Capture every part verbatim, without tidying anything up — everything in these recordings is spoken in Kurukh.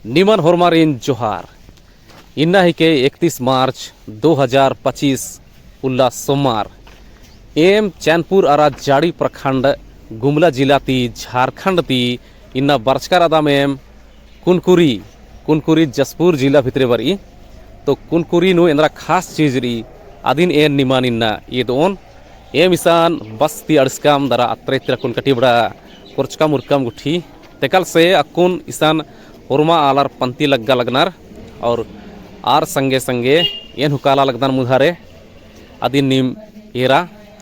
निमन होरमारिन जोहार। इन्ना हिके इकतीस मार्च दो हजार पच्चीस उल्ला सोमवार। एम चैनपुर अरा जाड़ी प्रखंड गुमला जिला ती झारखंड ती इन्ना बरचका रअदम एम कुनकुरी, कुनकुरी जशपुर जिला भितरे बरई। तो कुनकुरी नू एन्दरा खास चीज रई, अदिन एन निमन इन्ना एदओन। एम इसन बस ती अंड़सकम दरा अत्रे तिरा कुन कटी बड़ा कोरचकम उरकम गुट्ठी। तेकल से अक्कुन इसन होरमा आलर पंती लग्गा लगनर और आर संगे संगे एन हूँ काला लगदन मुधारे। अदिन नीम एरा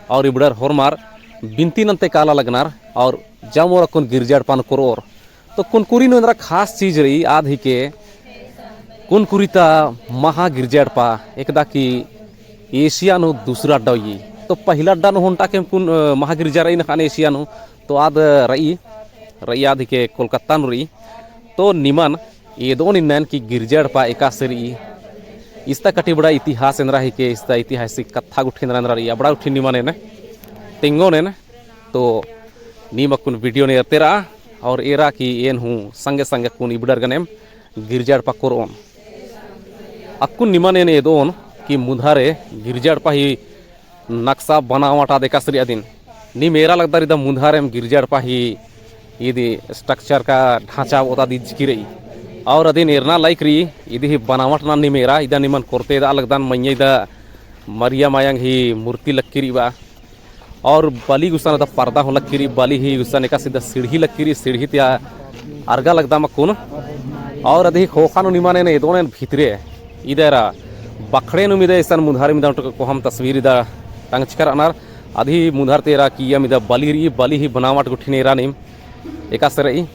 और इबड़र होरमार बिनती नन्ते काला लगनर और जामोर अक्कुन गिरजा एड़पा नू कोरओर। तो कुनकुरी नू एन्दरा खास चीज रई आद हिके कुनकुरी ता महा गिरजा एड़पा एकदा की एशिया नू दूसरा अड्डा होई। तो पहिला अड्डा नू ओन्टा के कुन, अ, महा गिरजा रई नखान एशिया नू। तो आद रई, रई आद हिके कोलकाता नू रई। तो निमन एदओन इन्नन कि गिरजा एड़पा एकासे रई। इस्ता कटी बड़ा इतिहास एन्दरा हिके, इस्ता ऐतिहासिक कत्था गुट्ठी एन्दरा एन्दरा रई, अबड़ा गुट्ठी निमन एन तेंगोन एन। तो नीम अक्कुन video नू एरते रआ और एरा कि एन हूँ संगे संगे अक्कुन इबड़र गनेम गिरजा एड़पा कोरओन। अक्कुन निमन एन एदओन कि मुधारे गिरजा एड़पा ही नक्शा बनावट आद एकासे रई अदिन। नीम एरा लगदर इदा मुधारेम गिरजा एड़पा ही इदी structure का ढांचा ओता दिजकी रई। और अदिन एरना लायक रई, इदी ही बनावट नना नीम एरा, इदा निमन कोरते एदआ लगदन मइय्याँ इदा मरियम आयंग ही मूर्ति लक्की रई बआ। और बली गुसन दा पर्दा हूँ लक्की रई, बली ही गुसन एकासे दा सीढ़ी लक्की रई, सीढ़ी ती अरगा लगदम अक्कुन। और अदी ही ख़ोख़ा नू निमन एन एदओन एन भितरे, इदा एरा बखड़े नू इदा इसन मुधारे इदा ओन्टे कोहम तस्वीर इदा टंगचका रअनर। अदी ही मुधार ती एरा कि इय्या इदा बली रई, बली ही बनावट गुट्ठिन एरा नीम एकासे रई।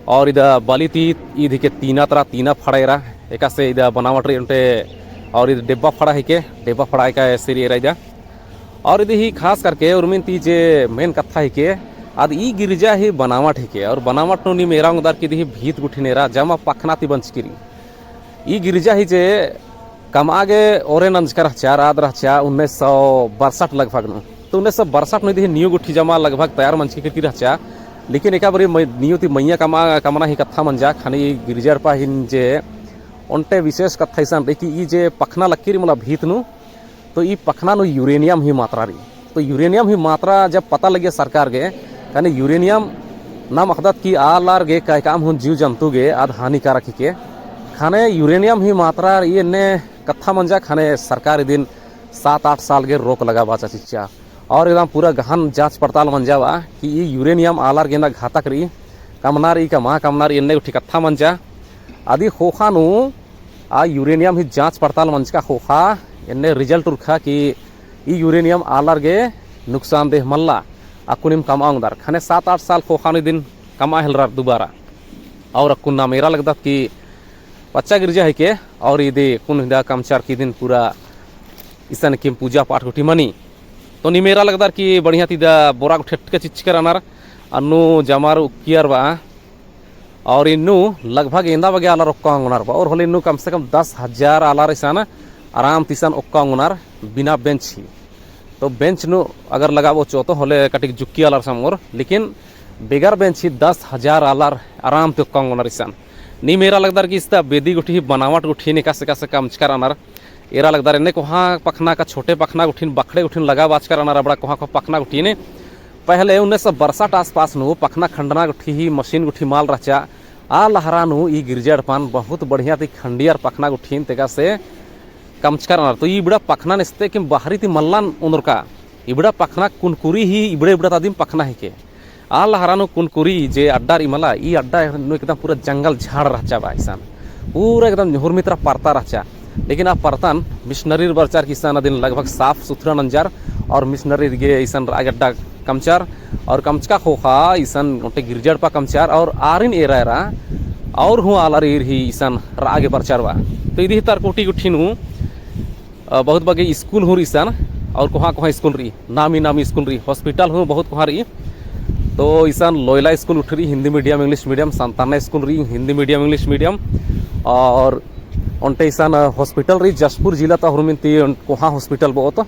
और इदा बली ती ईद हिके तीना तरा, तीना फड़ा एरा, एकासे इदा बनावट रई ओन्टे। और इद डेब्बा फड़ा हिके, डेब्बा फड़ा एकासे रई एरा इदा। और इदी ही खास करके उर्मिन ती जे main कत्था हिके, आद ई गिरजा ही बनावट हिके, और बनावट नू नीम एरा ओंगदर कि इदी ही भीत गुट्ठिन एरा जमा पखना ती बंचकी रई। ई गिरजा ही जे कमआ गे ओरे नंजका रहचा, रअद रहचा उन्नीस सौ बरसठ लगभग नू। तो उन्नीस सौ बरसठ नू इदी ही नींव गुट्ठी जमा लगभग तैयार मंजकी की रहचा। लेकिन एका बारी मै-, नींव ती मइय्याँ कमआ, कमना ही कत्था मंजा, ख़ने ई गिरजा एड़पा ही जे ओन्टे विशेष कत्था इसन रई कि ई जे पखना लक्की रई मला भीत नू, तो ई पखना नू uranium ही मात्रा रई। तो uranium ही मात्रा जब पता लग्गिया सरकार गे, ख़ने uranium नाम अख़दत कि आलर गे, कायकअम हूँ जीव जंतु गे आद हानिकारक हिके। ख़ने uranium ही मात्रा रई एन्ने कत्था मंजा, ख़ने सरकार इदिन सात आठ साल गे रोक लगाबाचा चिच्चा। और एकदम पूरा गहन जाँच पड़ताल मंजा बआ कि ई uranium आलर गे ना घातक रई, कमना रई, कमआ, कमना रई, एन्ने गुट्ठी कत्था मंजा। अदी ख़ोख़ा नू आ uranium ही जाँच पड़ताल मंजका ख़ोख़ा एन्ने result उरखा कि ई uranium आलर गे नुकसानदेह मल्ला, अक्कुनिम कमआ ओंगदर। ख़ने सात आठ साल ख़ोख़ा नू इदिन कमआ हेलरर दुबारा। और अक्कुन नाम एरा लगदत कि पच्चा गिरजा हिके, और इदी कुन हिदा कमचर कि इदिन पूरा इसन किम पूजा पाठ गुट्ठी मनी। तो नीम एरा लगदर कि बढ़िया ती इदा बोरा गुट्ठी अटके चिच्चकर रअनर, अन्नु जमार उक्कियर बआ। और इन्नु लगभग एन्दा बग्गे आलर ओक्का ओंगनर बआ, और होले इन्नु कम से कम दस हजार आलर इसन आराम ती इसन ओक्का ओंगनर बिना bench ही। तो bench नू अगर लगाबओ चो तो होले कटिक जुक्की आलर समओर, लेकिन बेगर bench ही दस हजार आलर आराम ती ओक्का ओंगनर इसन। नीम एरा लगदर कि इस्ता बेदी गुट्ठी ही बनावट गुट्ठी ने एकासे एकासे कमचका रअनर। एरा लगदर एन्ने कोहाँ पखना का छोटे पखना गुट्ठिन बखड़े गुट्ठिन लगाबाचका रअनर अबड़ा कोहाँ कोहाँ पखना गुट्ठिन। पहले उन्नीस सौ बरसठ आसपास नू पखना खंडना गुट्ठी ही मशीन गुट्ठी मल रहचा। आ लहरा नू ई गिरजा एड़पन बहुत बढ़िया ती खंडियर पखना गुट्ठिन तेकासे कमचका रअनर। तो इबड़ा पखना नेस्ते किम बहरी ती मल्लन ओन्दरका। इबड़ा पखना कुनकुरी ही इबड़े इबड़ा ता दिम पखना हिके। आ लहरा नू कुनकुरी जे अड्डा रई मला, ई अड्डा नू एकदम पूरा जंगल झाड़ रहचा बआ इसन। पूरा एकदम हुरमी तरा परता रहचा। लेकिन आ परतन missionary बरचर कि इसन अदिन लगभग साफ सुथरा नंजर और missionary गे इसन रआ गे अड्डा कमचर और कमचका ख़ोख़ा इसन ओन्टे गिरजा एड़पा कमचर और आरिन एरा एरा और हूँ आलर ईर ही इसन रआ गे बरचर बआ। तो इदी ही तरकुटी गुट्ठी नू अ, बहुत बग्गे स्कूल हूँ रई इसन, और कोहाँ कोहाँ स्कूल रई, नामी नामी स्कूल रई, hospital हूँ बहुत कोहाँ रई। तो इसन लोयला स्कूल गुट्ठी रई, हिंदी medium, English medium, संताना स्कूल रई, हिंदी medium, English medium, और ओन्टे इसन, अ, hospital रई, जशपुर जिला ता हुरमिन ती कोहाँ hospital बओत,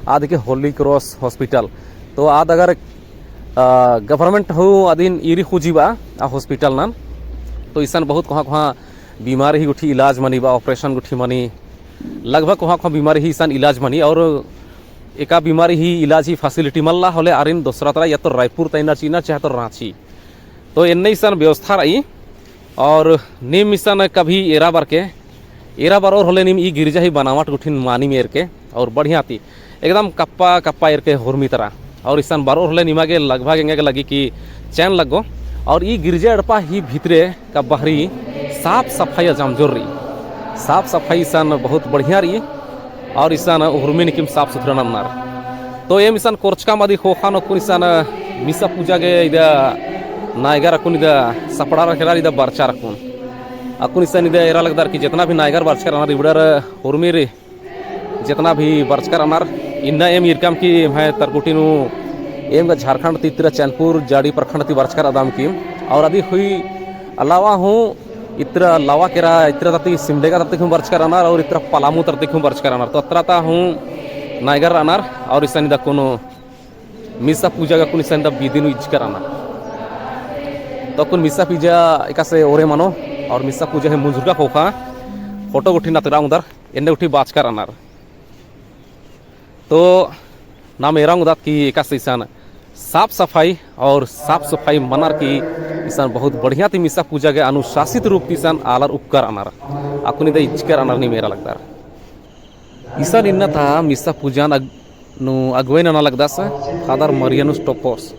आद हिके Holy Cross hospital। तो आद अगर, अ, government हूँ अदिन ईरी खुजी बआ, आ hospital नन, तो इसन बहुत कोहाँ कोहाँ बीमारी ही गुट्ठी इलाज मनी बा, operation गुट्ठी मनी, लगभग कोहाँ कोहाँ बीमारी ही इसन इलाज मनी, और एका बीमारी ही इलाज ही facility मल्ला होले आरिन दोसरा तरा या तो रायपुर ता इन्ना चिअना चाहे तो राँची। तो एन्ने इसन व्यवस्था रई, और नीम इसन कभी एरा बरके, एरा बरओर होले नीम ई गिरजा ही बनावट गुट्ठिन मानिम एरके, और बढ़िया ती एकदम कप्पा कप्पा एरके हुरमी तरा। और इसन बरओर होले निमा गे लगभग एंगा गे लगी कि चैन लग्गो। और ई गिरजा एड़पा ही भितरे का बहरी साफ सफाई अजाम जोर रई। साफ सफाई इसन बहुत बढ़िया रई। और इसन हुरमी निकिम साफ सुथरा नन्नर। तो एम इसन कोरचकम अदी ख़ोख़ा नू अक्कुन इसन मिसा पूजा गे इदा नायगर अक्कुन इदा सपड़ारआ केरर, इदा बरचकर अक्कुन। अक्कुन इसन इदा एरा लगदर कि जेतना भी नायगर बरचकर रअनर इबड़र हुरमी रई, जेतना भी बरचकर रअनर, इन्ना एम ईरकम कि एम्है तरकुटी नू एम गा झारखंड ती इतरा चैनपुर जाड़ी प्रखंड ती बरचकर रअदम कि, और अदी हुई अलावा हूँ इतरा लावा केरा, इतरा तरती सिमडेगा तरती हूँ बरचकर रअनर और इतरा पलामू तरती हूँ बरचकर रअनर। तो अतरा ता हूँ नायगर रअनर और इसन इदा अक्कुन मिसा पूजा गा अक्कुन इसन इदा बिदी नू इजकर रअनर। तो अक्कुन मिसा पूजा एकासे ओरे मनो और मिसा पूजा ही मुंजुरका ख़ोख़ा फोटो गुट्ठी नतरा उंदर एन्ने गुट्ठी बाचकर रअनर। तो नाम एरा उंगदत कि एकासे इसन साफ सफाई और साफ सफाई मनर कि इसन बहुत बढ़िया ती मिसा पूजा गे अनुशासित रूप ती इसन आलर उक्कर रअनर। अक्कुन इदा इजकर रअनर नीम एरा लगदर। इसन इन्ना ता मिसा पूजान अग-, नू अगुवाई नना लगदस फादर मरियनुस टोप्पोस।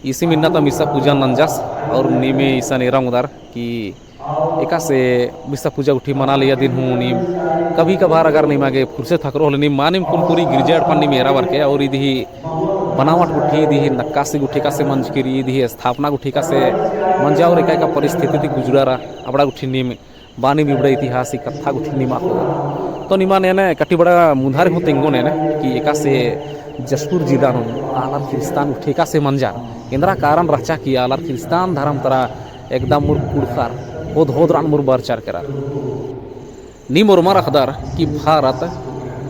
इसिम इन्ना ता मिसा पूजान नंजस और नीम इसन एरा उंगदर कि एकासे मिसा पूजा गुट्ठी मना लिया दिन हूँ नीम कभी कभार अगर निमा गे फुर्सत ख़क्खरो होले नीम मानिम कुनकुरी गिरजा एड़पन नीम एरा बरके और इदी ही बनावट गुट्ठी, इदी ही नक्कासी गुट्ठी एकासे मंजकी रई, इदी ही स्थापना गुट्ठी एकासे मंजा और एका एका परिस्थिति ती गुजरा रआ अबड़ा गुट्ठी नीम बानिम इबड़ा इतिहास ही कत्था गुट्ठी नीम अख़ो। तो निमा नेने कटी बड़ा मुन्धारे हूँ तेंगो नेने कि एकासे जशपुर जिला नू आलर ख्रिस्तान गुट्ठी एकासे मंजा। एन्दरा कारण रहचा कि आलर ख्रिस्तान धरम तरा एकदम मुर कुँड़ुख़र होद होद रअन मुर बरचर केरर। नीम ओर्मर अख़दर कि भारत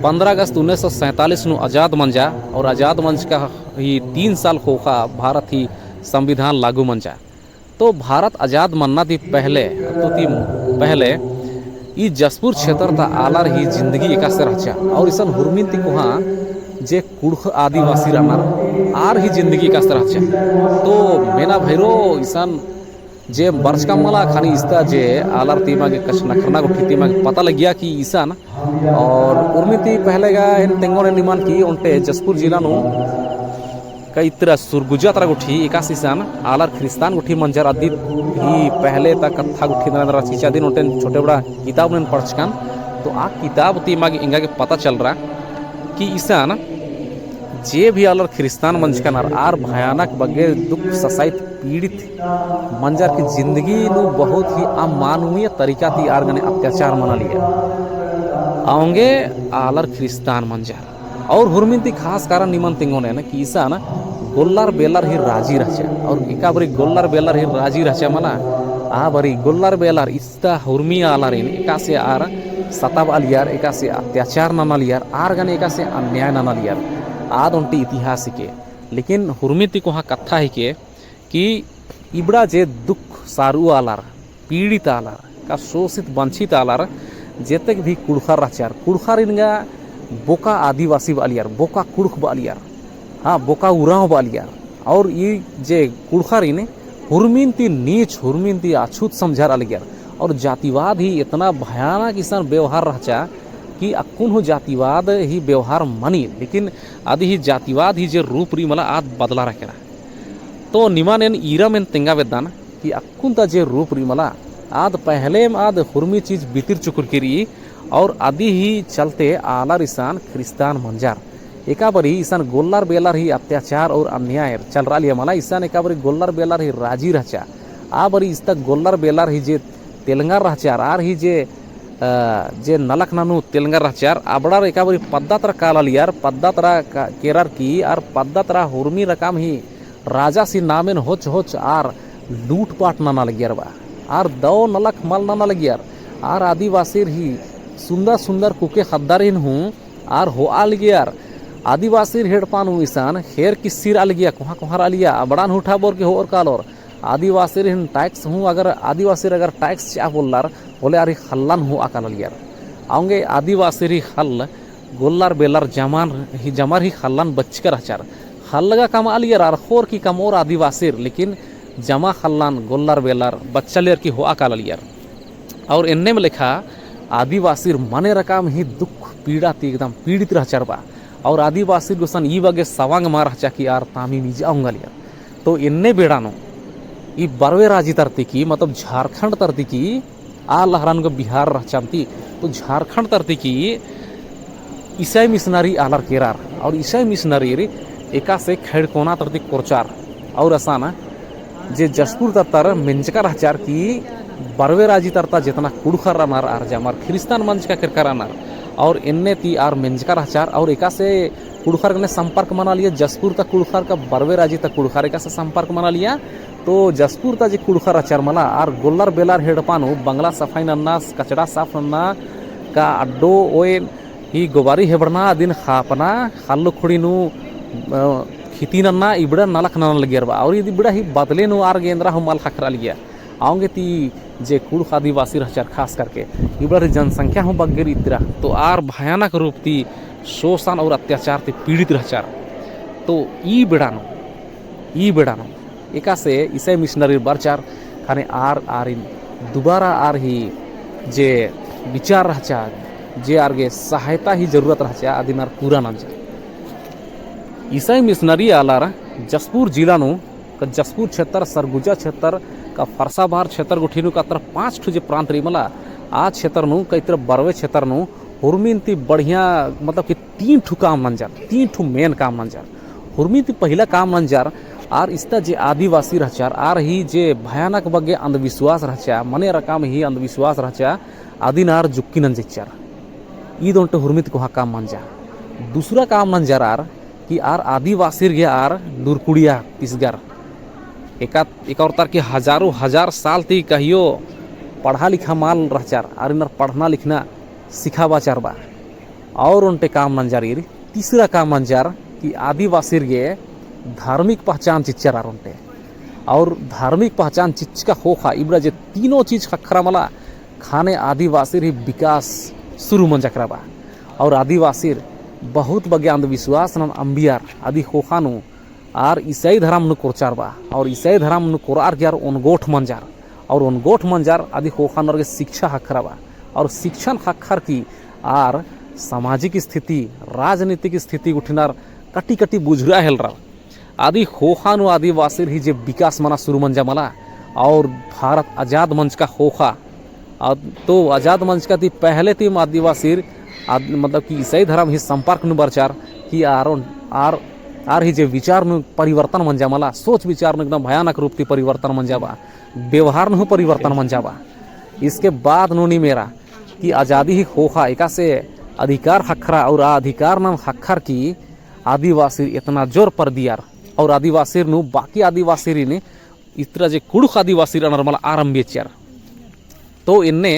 पन्द्रह अगस्त उन्नीस सौ सैंतालीस नू आजाद मंजा और आजाद मंजका ही तीन साल ख़ोख़ा भारत ही संविधान लागू मंजा। तो भारत आजाद मन्ना ती पहले, तो ती पहले ई जशपुर क्षेत्र ता आलर ही जिंदगी एकासे रहचा और इसन हुरमिन ती कोहाँ जे कुँड़ुख़ आदिवासी रअनर आर ही जिंदगी एकासे रहचा। तो मेना भैरो इसन जे बरचकम मला खानी इस्ता जे आलर तिमा गे कछनखरना गुट्ठी तिमा गे पता लगिया कि इसन और उर्मी ती पहले गा एन तेंगोन एन निमन कि ओन्टे जशपुर जिला नू का इतरा सुरगुजा तरा गुट्ठी एकासे इसन आलर ख्रिस्तान गुट्ठी मंजर अदी ही पहले ता कत्था गुट्ठी नरा नरा चिचा दिन ओन्टे छोटे बड़ा किताब नू एन पढ़चकन। तो आ किताब तिमा गे एंगा गे पता चलरा कि इसन जे भी आलर ख्रिस्तान मंजकनर आर भयानक बग्गे दुख ससाइत पीड़ित मंजर की जिंदगी नू बहुत ही अमानवीय तरीका ती आर गने अत्याचार मना लिया। औंगे आलर ख्रिस्तान मंजर। और हुरमिन ती खास कारण निमन तेंगोन एन कि इसन गोल्लर बेल्लर ही राजी रहचा। और एका बारी गोल्लर बेल्लर ही राजी रहचा मला, आ बारी गोल्लर बेल्लर इस्ता हुरमी आलारिन एकासे आर सताबआ लियर, एकासे अत्याचार नना लियर, आर गने एकासे अन्याय नना लियर। आद ओन्टे इतिहास हिके। लेकिन हुरमी ती कोहाँ कत्था हिके कि इबड़ा जे दुख सारू आलर, पीड़ित आलर, का शोषित वंचित आलर, जेतेक भी कुँड़ुख़र रहचर, कुँड़ुख़र इनगा बोका आदिवासी बआ लियर, बोका कुँड़ुख़ बआ लियर, हाँ, बोका उराँव बआ लियर। और ई जे कुँड़ुख़र इन हुरमिन ती नीच, हुरमिन ती अछूत समझर अलगियर। और जातिवाद ही इतना भयानक इसन व्यवहार रहचा कि अक्कुन हूँ जातिवाद ही व्यवहार मनी, लेकिन अदी ही जातिवाद ही जे रूप रई मला आद बदलारआ केरा। तो निमन एन ईरम एन तेंगा बेद्दन कि अक्कुन ता जे रूप रई मला, आद पहलेम आद हुरमी चीज बितिर चुकुरकी रई, और अदी ही चलते आलर इसन ख्रिस्तान मंजर। एका बारी इसन गोल्लर बेल्लर ही अत्याचार और अन्याय चलरआ लिया मला, इसन एका बारी गोल्लर बेल्लर ही राजी रहचा। आ बारी इस्ता गोल्लर बेल्लर ही जे तेलंगर रहचर, आर ही जे, अ, जे नलख ननू तेलंगर रहचर, अबड़ार एका बारी पद्दा तरा काला लियर, पद्दा तरा का-, केरर की, आर पद्दा तरा हुरमी रकम ही राजासी नामेन होच होच आर लूटपाट नना लगियर बा। आर दव नलख मल नना लगियर। आर आदिवासीर ही सुन्दर सुन्दर कुके ख़द्दारिन हूँ आर होआ लगियर। आदिवासीर ही एड़पा नू इसन ख़ेर किस्सीरआ लगिया, कोहाँ कोहाँ रआ लिया, अबड़ान हूँ उठा बोर के होओर कालोर। आदिवासिर हिन tax हूँ अगर आदिवासिर अगर tax चिआ पोल्लर, होले आर ही ख़ल्लन हूँ अकाललियर। औंगे आदिवासिर ही ख़ल्ल गोल्लर बेल्लर जमर ही, जमर ही ख़ल्लन बच्चका रहचर। ख़ल्ल गा कमआलियर अरख़ोर की कमओर आदिवासिर, लेकिन जमा ख़ल्लन गोल्लर बेल्लर बच्चालियर की होआ काललियर। और एन्नेम लेखा आदिवासिर मने रकम ही दुख पीड़ा ती एकदम पीड़ित रहचर बा। और आदिवासिर गुसन ई बग्गे सवांग मा रहचा कि आर तामी मिजा ओंगालियर। तो एन्ने बेड़ा नू ई बरवे राजी तरती की, मतलब झारखंड तरती की, आ लहरन को बिहार रहचन्ती, तो झारखंड तरती की ईसाई मिशनरी आलर केरर, और ईसाई मिशनरीर एकासे खैड़कोना तरती कोरचर, और असन जे जशपुर तरतर मेंजका रहचर कि बरवे राजी तरता जेतना कुँड़ुख़र रअनर आर जमर ख्रिस्तान मंजका केरका रअनर, और एन्ने ती आर मेंजका रहचर, और एकासे कुँड़ुख़र गने संपर्क मनालिया, जशपुर ता कुँड़ुख़र का बरवे राजी ता कुँड़ुख़र एकासे संपर्क मनालिया, तो जशपुर ता जे कुँड़ुख़र रहचर मला, आर गोल्लर बेल्लर ही एड़पा नू बंगला सफाई नन्ना, कचड़ा साफ नन्ना, का अड्डो ओय ही गोबारी हेबड़ना, अदिन ख़ापना, ख़ल्ल ख़ुड़ी नू, अ, खिती नन्ना, इबड़ा नलख नना लगियर बा। और इदी इबड़ा ही बदले नू आर गे एन्दरा हूँ मल ख़क्खरा लगिया। औंगे ती जे कुँड़ुख़ आदिवासी रहचर खास करके, इबड़ा री जनसंख्या हूँ बग्गे रई इतरा, तो आर भयानक रूप ती शोषण और अत्याचार ती पीड़ित रहचर। तो ई बेड़ा नू, ई बेड़ा नू एकासे ईसाई मिशनरी बरचर, ख़ने आर, आरिन दुबारा आर ही जे विचार रहचा, जे आर गे सहायता ही जरूरत रहचा, अदिन आर पूरा नंजर। ईसाई मिशनरी आलर जशपुर जिला नू का जशपुर क्षेत्र, सरगुजा क्षेत्र, का फरसाबहार क्षेत्र गुट्ठी नू का अत्रा पाँच ठो जे प्रांत रई मला, आ क्षेत्र नू का इतरा बरवे क्षेत्र नू हुरमिन ती बढ़िया, मतलब कि तीन ठो काम नंजर, तीन ठो main काम नंजर। हुरमिन ती पहिला काम नंजर, आर इस्ता जे आदिवासी रहचर, आर ही जे भयानक बग्गे अंधविश्वास रहचा, मने रकम ही अंधविश्वास रहचा, अदिन आर जुक्की नंजर चिच्चर। ईद ओन्टे हुरमिन ती कोहा काम मंजा। दूसरा काम नंजर आर कि आर आदिवासिर गे आर नुरकुड़िया पिसगर। एका, एका ओरतर कि हजारों हजार साल ती कहियो पढ़ा लिखा मल रहचर, आर इन्नर पढ़ना लिखना सिखाबाचर बा। और ओन्टे काम नंजर ईर, तीसरा काम नंजर कि आदिवासिर गे धार्मिक पहचान चिच्चर आर ओन्टे। और धार्मिक पहचान चिच्चका ख़ोख़ा इबड़ा जे तीनों चीज ख़क्खरा मला, ख़ने आदिवासिर ही विकास शुरू मंजा केरा बा। और आदिवासिर बहुत बग्गे अंधविश्वास नन अम्बियर, अदी ख़ोख़ा नू आर ईसाई धरम नू कोरचर बा। और ईसाई धरम नू कोरअर की आर ओनगोठ मंजर। और ओनगोठ मंजर अदी ख़ोख़ा नू आर गे शिक्षा ख़क्खरा बा। और शिक्षन ख़क्खर की आर सामाजिक स्थिति, राजनीतिक स्थिति गुट्ठिन आर कटी कटी बुझुरा हेलरर। अदी ख़ोख़ा नू आदिवासिर ही जे विकास मना शुरू मंजा मला, और भारत आजाद मंजका ख़ोख़ा, आ, तो आजाद मंजका ती पहले ती आदिवासिर आद-, मतलब कि ईसाई धरम ही संपर्क नू बरचर कि आर, आर, आर ही जे विचार नू परिवर्तन मंजा मला, सोच विचार नू एकदम भयानक रूप ती परिवर्तन मंजा बा, व्यवहार नू परिवर्तन मंजा बा। इसके बाद नू नीम एरा कि आजादी ही ख़ोख़ा एकासे अधिकार ख़क्खरा और आ अधिकार नन ख़क्खर की आदिवासिर एतना जोर परदियर और आदिवासिर नू बाकी आदिवासिरिन इतरा जे कुँड़ुख़ आदिवासिर अनर मला आर अम्बियर चिच्चर। तो एन्ने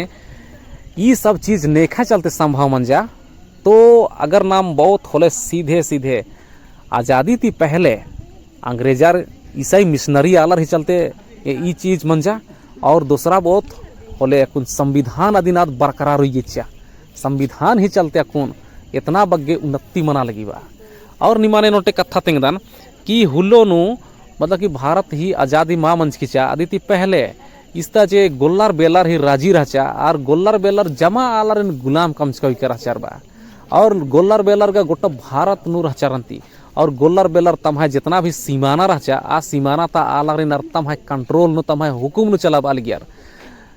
ई सब चीज नेखा चलते संभव मंजा। तो अगर नाम बओत होले सीधे सीधे आजादी ती पहले अंग्रेजर ईसाई मिशनरी आलर ही चलते ए, ई चीज मंजा। और दोसरा बओत होले अक्कुन संविधान अदिन आद बरकरार होई गेचा। संविधान ही चलते अक्कुन एतना बग्गे उन्नति मना लगी बा। और निमाने नोटे कत्था तेंगदन कि हुल्लो नू मतलब कि भारत ही आजादी मा मंजकी चा, अदी ती पहले इस्ता जे गोल्लर बेल्लर ही राजी रहचा, आर गोल्लर बेल्लर जमा आलरिन गुलाम कमचका उइका रहचर बा। और गोल्लर बेल्लर गा गोट्टा भारत नू रहचर अन्ती। और गोल्लर बेल्लर तम्है जेतना भी सीमाना रहचा, आ सीमाना ता आलरिन आर तम्है control नू, तम्है हुकुम नू चलाबआ लगियर।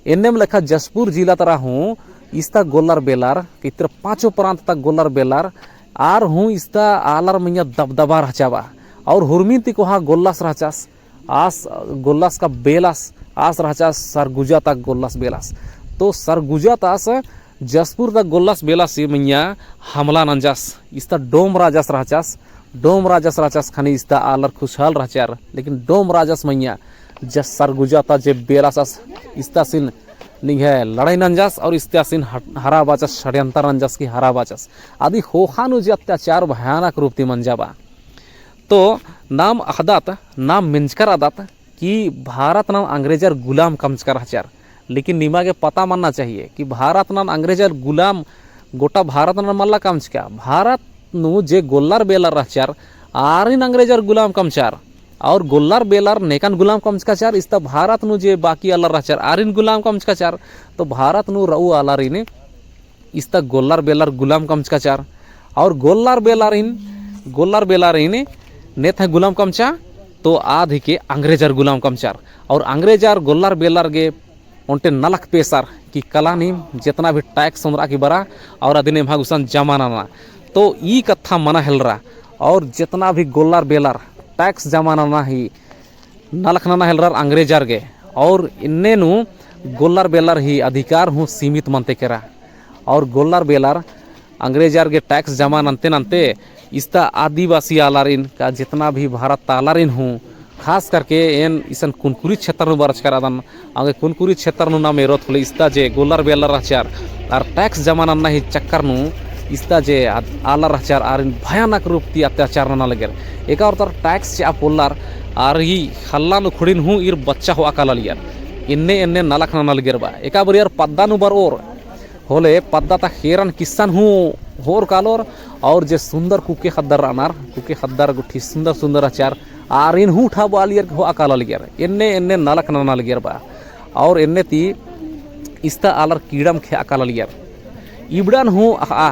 एन्नेम लेखा जशपुर जिला तरा हूँ इस्ता गोल्लर बेल्लर, इत्र पाँचों प्रांत ता गोल्लर बेल्लर, आर हूँ इस्ता आलर मइय्याँ दबदबा रहचा बा। और हुरमिन ती कोहा गोल्लस रहचस, आस गोल्लस का बेलस, आस रहचस सरगुजा ता गोल्लस बेलस। तो सरगुजा तास जशपुर ता गोल्लस बेलस ही मइय्याँ हमला नंजस। इस्ता डोम राजस रहचस, डोम राजस रहचस ख़ने इस्ता आलर खुशहाल रहचर, लेकिन डोम राजस मइय्याँ जस सरगुजा ता जे बेलस आस इस्तासिन निंग्है लड़ाई नंजस और इस्तासिन हट-, हराबाचस, षड्यंत्र नंजस कि हराबाचस। अदी ख़ोख़ा नू जे अत्याचार भयानक रूप ती मंजा बा। तो नाम अख़दत, नाम मेंजका रअदत कि भारत नन अंग्रेजर गुलाम कमचका रहचर। लेकिन निमा गे पता मन्ना चाहिए कि भारत नन अंग्रेजर गुलाम, गोटा भारत नन मल्ला कमचका। भारत नू जे गोल्लर बेलर रहचर, आरिन अंग्रेजर गुलाम कमचर। और गोल्लर बेलर नेकन गुलाम कमचकाचर, इस्ता भारत नू जे बाकी आलर रहचर, आरिन गुलाम कमचकाचर। तो भारत नू रऊ आलारिन इस्ता गोल्लर बेलर गुलाम कमचकाचर। और गोल्लर बेलारिन, गोल्लर बेलारिन नेथै गुलाम कमचा, तो आद हिके अंग्रेजर गुलाम कमचर। और अंग्रेजर गोल्लर बेलर गे ओन्टे नलख पेसर कि कला नीम जेतना भी tax ओन्द्रा की बरा और अदिन एम्हा गुसन जमा नना। तो ई कत्था मना हेलरा और जेतना भी गोल्लर बेलर tax जमा नना ही नलख नना हेलरर अंग्रेजर गे। और इन्ने नू गोल्लर बेलर ही अधिकार हूँ सीमित मनते केरा। और गोल्लर बेलर अंग्रेजर गे tax जमा नन्ते नन्ते इस्ता आदिवासी आलारिन का जितना भी भारत ता आलारिन हूँ, खास करके एन इसन कुनकुरी क्षेत्र नू बरचकर अदन, औंगे कुनकुरी क्षेत्र नू नाम एरोत होले इस्ता जे गोल्लर बेलर रहचर, आर tax जमा नन्ना ही चक्कर नू इस्ता जे आद-, आलर रहचर, आरिन भयानक रूप ती अत्याचार नना लगियर। एका और तर tax चिआ पोल्लर, आर ही ख़ल्लन उखड़िन हूँ ईर बच्चा होआ काला लगियर। इन्ने इन्ने नलख नना लगियर बा। एका बरियर पद्दा नू बरओर होले पद्दा ता ख़ेरन किस्सन हूँ होर कालोर, और जे सुन्दर कुके ख़द्दर रअनर, कुके ख़द्दर गुट्ठी सुन्दर सुन्दर रहचर, आरिन हूँ उठाबआ लियर होआ काला लगियर। एन्ने एन्ने नलख नना लगियर बा। और एन्ने ती इस्ता आलर कीड़म खेआ काला लगियर। इबड़न हूँ अख़आ,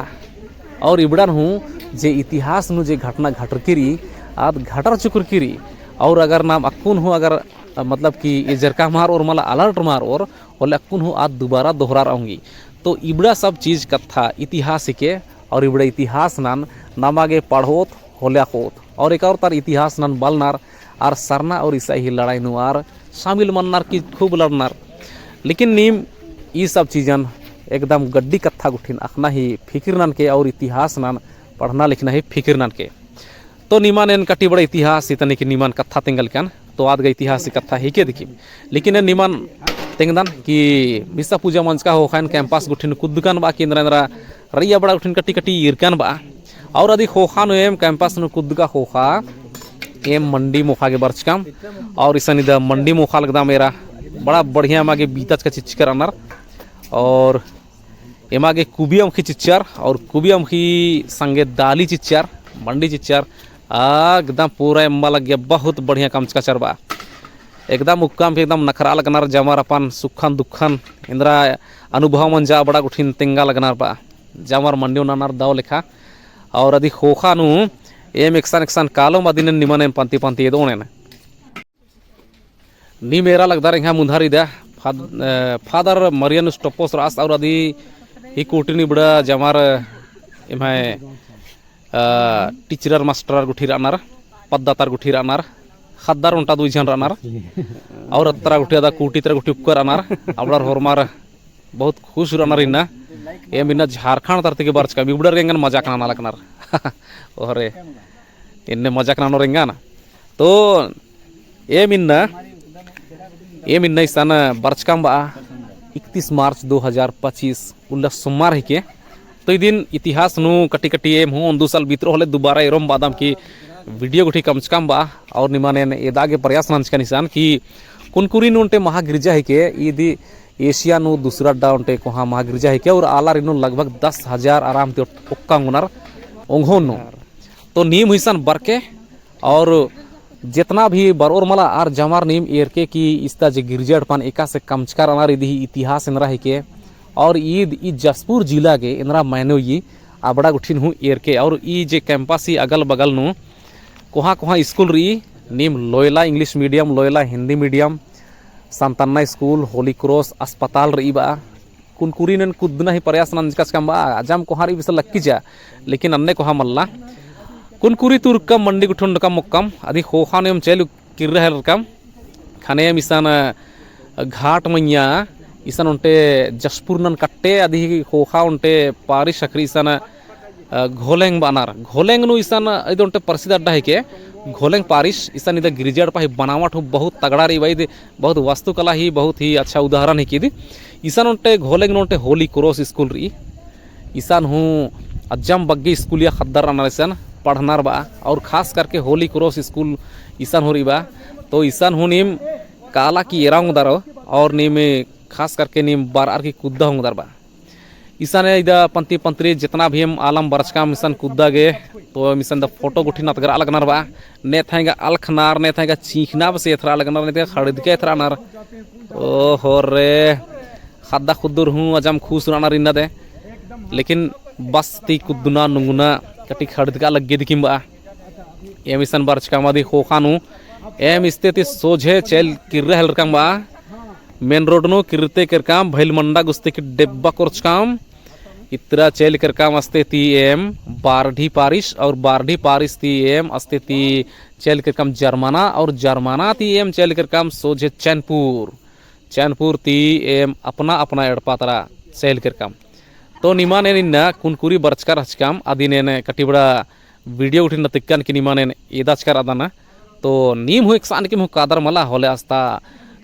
और इबड़न हूँ जे इतिहास नू जे घटना घटरकी रई, आद घटर चुकरकी रई। और अगर नाम अक्कुन हूँ अगर, मतलब कि एजरका मारओर मला alert मारओर, होले अक्कुन हूँ आद दुबारा दोहरारआ ओंगी। तो इबड़ा सब चीज कत्था इतिहास हिके, और इबड़ा इतिहास नन नमा गे पढ़ओत, होले अख़ओत। और एका और तर इतिहास नन बलनर, आर सरना और ईसाई ही लड़ाई नू आर शामिल मन्नर कि खूब लड़नर। लेकिन नीम ई सब चीजन एकदम गड्डी कत्था गुट्ठिन अख़ना ही फिकिर ननके और इतिहास नन पढ़ना लिखना ही फिकिर ननके। तो निमन एन कटी बड़ा इतिहास इतनी कि निमन कत्था तेंगल कन, तो आद गा इतिहास ही कत्था हिके दिकी। लेकिन एन निमन तेंगदन कि मिस्सा पूजा मंजका ख़ोख़ा एन campus गुट्ठिन कुद्दकन बा कि एन्दरा एन्दरा रइया बड़ा गुट्ठिन कटी कटी ईरकन बा। और अदी ख़ोख़ा नू एम campus नू कुद्दका ख़ोख़ा एम मंडी मोख़ा गे बरचकम। और इसन इदा मंडी मोख़ा लगदम एरा बड़ा बढ़िया एमा गे बीतचका चिच्चकर अनर। और एमा गे कुबी अमख़ी चिच्चर और कुबी अमख़ी संगे दाली चिच्चर, मंडी चिच्चर। आ, एकदम पूरा एम्मा लग्गिया बहुत बढ़िया कमचकाचर बा। एकदम उक्कम के एकदम नखरआ लगनर जमर अपन सुखन दुखन एन्दरा अनुभव मंजा बड़ा गुट्ठिन तेंगा लगनर बा। जमर मंडी ननर दव लेखा। और अदी ख़ोख़ा नू एम एकसन एकसन कालोम अदिन निमन एम पंती पंती एदोन एन। नीम एरा लगदर एंग्है मुन्धर इदा फाद-, अ, फादर मरियनुस टोप्पोस रअस और अदी ही कूटी नू इबड़ा जमर एम्है, अ, teacher मास्टर गुट्ठी रअनर, पद्दा तर गुट्ठी रअनर, ख़द्दर ओन्टा दुई झन रअनर, और अत्तरा गुट्ठी अदा कूटी तरा गुट्ठी उक्कर रअनर, अबड़र होरमर बहुत खुश रअनर इन्ना। एम इन्ना झारखंड तरती गे बरचकम, इबड़र एंगन मजाक नना लगनर। ओहरे, एन्ने मजाक ननोर एंगन। तो एम इन्ना, एम इन्ना इसन बरचकम बा इकतीस मार्च दो हज़ार पच्चीस, उल्ला सोमवार हिके। तो इदिन इतिहास नू कटी कटी एम हूँ ओन्दु साल बितरो होले दुबारा एरोम बादम की video गुट्ठी कमचकम बा। और निमन एन एदा गे प्रयास नंजकन इसन कि कुनकुरी नू ओन्टे महागिरजा हिके, इदी एशिया नू दूसरा अड्डा ओन्टे कोहाँ महागिरजा हिके और आलारिन नू लगभग दस हजार आराम ती ओक्का ओंगनर ओंगोन नू। तो नीम हूँ इसन बरके और जेतना भी बरओर मला आर जमर नीम एरके कि इस्ता जे गिरजा एड़पन एकासे कमचकर अनर इदी ही इतिहास एन्दरा हिके। और ईद ई जशपुर जिला गे एन्दरा मायने उइय्या अबड़ा गुट्ठिन हूँ एरके। और ई जे campus ही अगल बगल नू कोहाँ कोहाँ school रई, नीम Loyola English medium, Loyola Hindi medium, संतन्ना school, Holy Cross अस्पताल रई बा। कुनकुरी नू एन कुद्दना ही प्रयास नंजकाचकम बा, अजम कोहाँ रई बिसा लक्की जा, लेकिन अन्ने कोहाँ मल्ला। कुनकुरी ती उरकम मंडी गुट्ठिन ओंडकम मोक्कम, अदी ख़ोख़ा नू एम चैल किर्रा हेलरकम, ख़ने एम इसन घाट मइय्याँ, इसन ओन्टे जशपुर नन कट्टे, अदी ख़ोख़ा ओन्टे पारिश अख़री इसन अ, घोलेंग बअनर। घोलेंग नू इसन इद ओन्टे प्रसिद्ध अड्डा हिके, घोलेंग पारिश, इसन इदा गिरजा एड़पा ही बनावट हूँ बहुत तगड़ा रई बा, इद बहुत वास्तुकला ही बहुत ही अच्छा उदाहरण हिके इद। इसन ओन्टे घोलेंग नू ओन्टे Holy Cross school रई। इसन हूँ अजम बग्गे स्कूलिया ख़द्दर रअनर इसन पढ़नर बा, और खास करके Holy Cross school इसन हूँ रई बा। तो इसन हूँ नीम काला की एरा ओंगदर और नीम खास करके नीम बरअर की कुद्दा ओंगदर बा। इसन इदा पंती पंतरी जितना भी एम आलम बरचकम इसन कुद्दा गे, तो एम इसन द फोटो गुट्ठी नतगरा लगनर बा। नेथैंगा अलखनर, नेथैंगा चींख़ना बस एथरा लगनर, नेथैंगा खड़दके एथरा नर। ओहो रे, ख़द्दा ख़ुद्दुर हूँ अजम खुस रअनर इन्ना दे। लेकिन बस ती कुद्दना नुंगना कटी खड़दका लग्गे दिकिम बा। एम इसन बरचकम अदी ख़ोख़ा नू, एम इस्ते ती सोझे चैल किर्रा हेलरकम बा। मेन रोड नू किर्रते केरकम भैल मंडा गुस्ती की डेब्बा कोरचकम। इतरा चैल केरकम अस्ते ती एम बारडी पारिस और बारडी पारिस ती एम अस्ते ती चैल केरकम जर्माना और जर्माना ती एम चैल केरकम सोझे चैनपुर। चैनपुर ती एम अपना अपना एड़पा तरा चैल केरकम। तो निमन एन इन्ना कुनकुरी बरचका रहचकम, अदिन एन कटिबड़ा video गुट्ठी नतिक्कन की निमन एन एदाचका रअदन। तो नीम हूँ एकसानकिम हूँ कादर मला होले अस्ता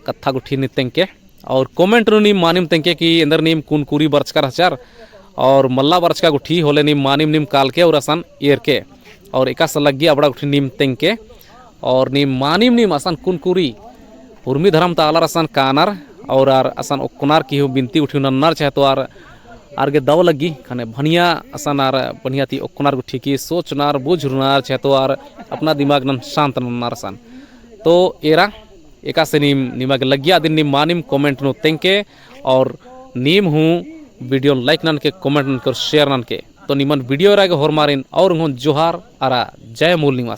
कत्था गुट्ठी नीम तेंगके। और comment नू नीम मानिम तेंगके कि एन्देर नीम कुनकुरी बरचका रहचर और मल्ला बरचका गुट्ठी होले नीम मानिम नीम कालके और असन एरके। और एकासे लग्गी अबड़ा गुट्ठी नीम तेंगके। और नीम मानिम नीम असन कुनकुरी उर्मी धरम ता आलर असन कानर और आर असन ओक्कनर की हूँ बिनती गुट्ठी नन्नर चाहे तो आर आर गे दव लग्गी, खने भनिया असन आर बनिया ती ओक्कनर गुट्ठी की सोचनर, बुझुरनर, चाहे तो आर अपना दिमाग नन शांत नन्नर असन। तो एरा, एकासे नीम, निमा गे लग्गिया अदिन नीम मानिम comment नू तेंगके, और नीम हूँ video like ननके, comment ननके और share ननके। तो निमन video एरा गे होरमारिन और हूँ जोहार अरा जय मूल निवास।